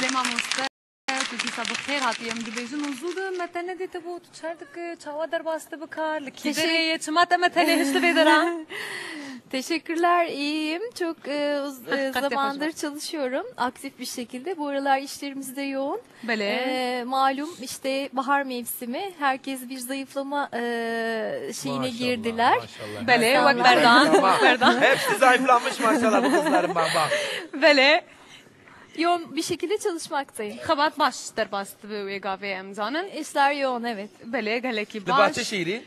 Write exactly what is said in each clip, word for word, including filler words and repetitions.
Belê mamoste, tu dîsa bi xêr hatî, em dibêjin û zû de me te nedîtibû, tu çer dikî, çawa derbas dibî kar, li kî derê ye, çima te me tenê hişt li vê dera? Teşekkürler, iyiyim. Çok e, uz- e, zamandır çalışıyorum aktif bir şekilde. Bu aralar işlerimiz de yoğun. Belê. E, malum işte bahar mevsimi, herkes bir zayıflama e, şeyine girdiler. Maşallah. Belê, wek berdan, wek berdan. Hepsi zayıflamış maşallah bu kızların, bak bak. Belê. Yoğun bir şekilde çalışmaktayım. Xebat baş derbas dibe wê gavê em zanin. İşler yoğun, evet. Belê, gelekî baş. Li Bahçeşehirî?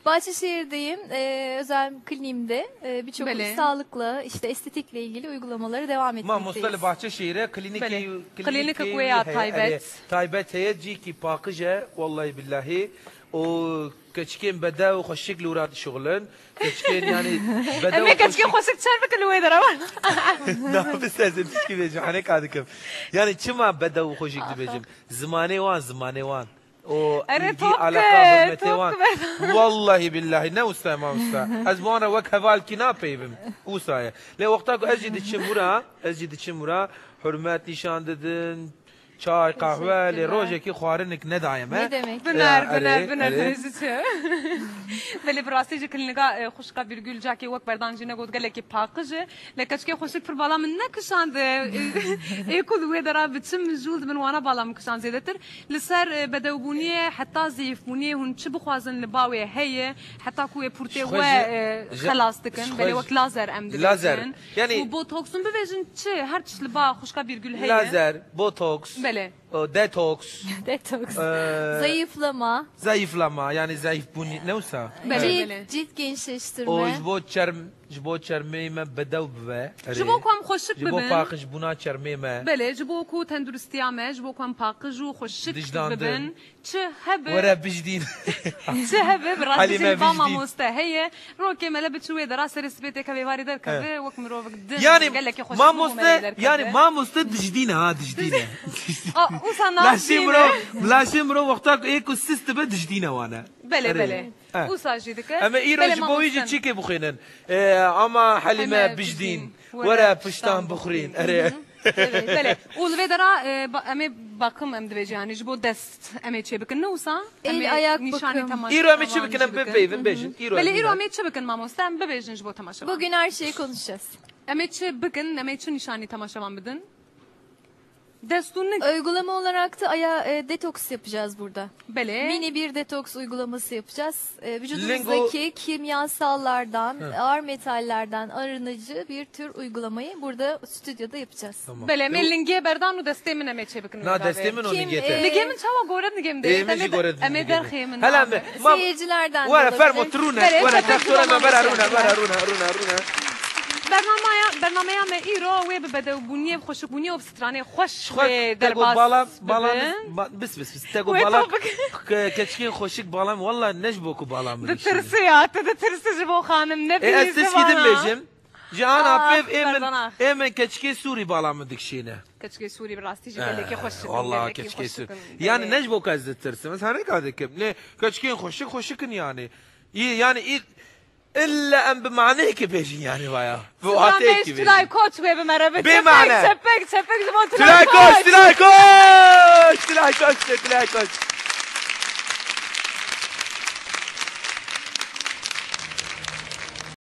Bahçeşehir'deyim. Ee, özel kliniğimde e, birçok sağlıkla, işte estetikle ilgili uygulamaları devam etmekteyiz. Mamoste li Bahçeşehir'e klinikê, Belê. Klinikê ku ya heye, taybet. Erê, taybet heye, cîkî paqij e, wallahi billahi. O keçikên bedew xweşik li wira dişuxulin. Keçikên, yani, bedew Em ê keçikên xweşik çer bikin li wê dera. Na, bi sezin tişkî bêjim, henê ka dikim. Yani, çima bedew û xweşik dibêjim? Zimanê wan, zimanê wan. O Erê, ilgi, tok alaka, be, hurmetê tok wan. Be. Wallahi billahi, ne usta, mamosta. Ez bi wan re wek hevalkî napeyivim. Usa ye. Lê wexta ku ez jî diçim wira, ez jî diçim wira, hurmet nîşan didin, çay, qehwe, lê rojekî xwarinik nedaye me. Ne demek? Biner, biner, biner, biner ji çi? Belê, bi rastî jî klînika, e, xwişka Bîrgul cakê wek berdan jî negot, gelekî paqij e. Lê keçikê xweşik pir bala min nekişand, e, ê ku li wê dera biçim, jûl dibin, wana bala min kişand zêdetir. Li ser, e, bedewbûniyê heta zeyîfbûniyê hûn çi bixwazin li ba wê heye, heta ku wê pûrtê we, e, xelas dikin. Belê, wek lazer em dibêjin. Lazer. Yani û botoksûn bibêjin çi? Her tişt li ba xwişka Bîrgul heye. Lazer, botoks, Belê. e, detoks, Detoks. e, Zayıflama. zayıflama, yani zayıfbûnî, ne wisa? Belê, Cilt, belê. cilt gençleştirme. O ji bo çerm, ji bo çermê me bedew bibe. Erê. Ji bo ku em xweşik Ji bo bibin. paqijbûna çermê me. Belê, ji bo ku tenduristiya me, ji bo ku em paqij û xweşik Dijdan bibin. din. Çi hebe, Were bijdîn. çi hebe, bi rastî Halîme jî li ba bijdîn. mamoste heye. Rokê mele biçi wê dera serê sibê têke vêvarî derkeve, He. wek mirovek din, Yani gelekî xweşik bû mamoste, melê derkeve. yani mamoste dijdîne ha, dijdîne. A, usa Laşê nasîne. miro, laşê miro wexta ku ê ku sist dibe dijdîne wane. Belê, Erê. belê. Eh. Usa jî dike. Em ê îro Belê ji bo wî jî mamoste. çîkê bixwînin. Ee, ama Halîme Halîme bijdîn. bijdîn. Were Were piştan piştan bixwîn. bixwîn. Erê. Belê. Û li vê dera, e, ba-, em ê bakım em dibêjin, yani ji bo dest em ê çê bikin. Ne wisa? Em El, ê ayak nîşanî bakım. temaşevan Îro em ê çi bikin, em jî bikin. bipeyvin, bêjin. Îro Belê, em îro bînin. em ê çi bikin mamoste? Em bibêjin ji bo temaşevan. Bugün her şeyi konuşacağız. Em ê çi bikin, em ê çi nîşanî temaşevan bidin? Dest û nik. Uygulama olarak da aya, e, detoks yapacağız burada. Belê. Mini bir detoks uygulaması yapacağız. E, vücudumuzdaki Lingo. kimyasallardan, Hı. ağır metallerden arınıcı bir tür uygulamayı burada stüdyoda yapacağız. Tamam. Belê, em ê Yo. lingê berdan û destê min em ê çê bikin Na, wê destê gavê. min o Kim, nigê te. e, Nigê min çawa gore nigê min Ê, de. min jî gore Em ê nigê min. derxê min Hele name. me, ma-, Seyircilerden were, dolayı. fermo, tu rûne, Belê, were, fermo, teşekkür tu rûne, ederim. bera rûne, bera rûne, rûne, rûne. Bernamaya, bernameya me îro wê bi bedewbûniyê, bi xweşikbûniyê û bi stranê xweş Xwe wê te got derbas bala, bala bibin. ba-, bis, bis, bis. Te got Wê bala topik. ke-, keçikên xweşik bala min. Walla ne ji bo ku bala min dikişîne. Ditirsi ya, tu ditirsi ji bo xanim, ne E, ez bînî tişkî din zivana. bêjim. Ji ana Ah, pêv ê min, berdan ah. ê min keçikê Sûrî bala min dikişîne. Keçikê Sûrî bi rastî jî Eh, gelekî xweşik in, walla gelekî keçikê xweşik Sûrî. in. Yani Belê. ne ji bo ku ez ditirsim. Ez hereka dikim. Lê keçikên xweşik, xweşik in yani. Î, yani î, illa em bi maneyekê bêjin yani vaya. Bi Sinan wateyekê Bey, bêjin. Tülay Koç wê bi me re bi. Bê Çepek, mane. çepek, çepek ji bo Tülay Tülay Koç, Koç. Tülay Koç! Tülay Koç, Tülay Koç.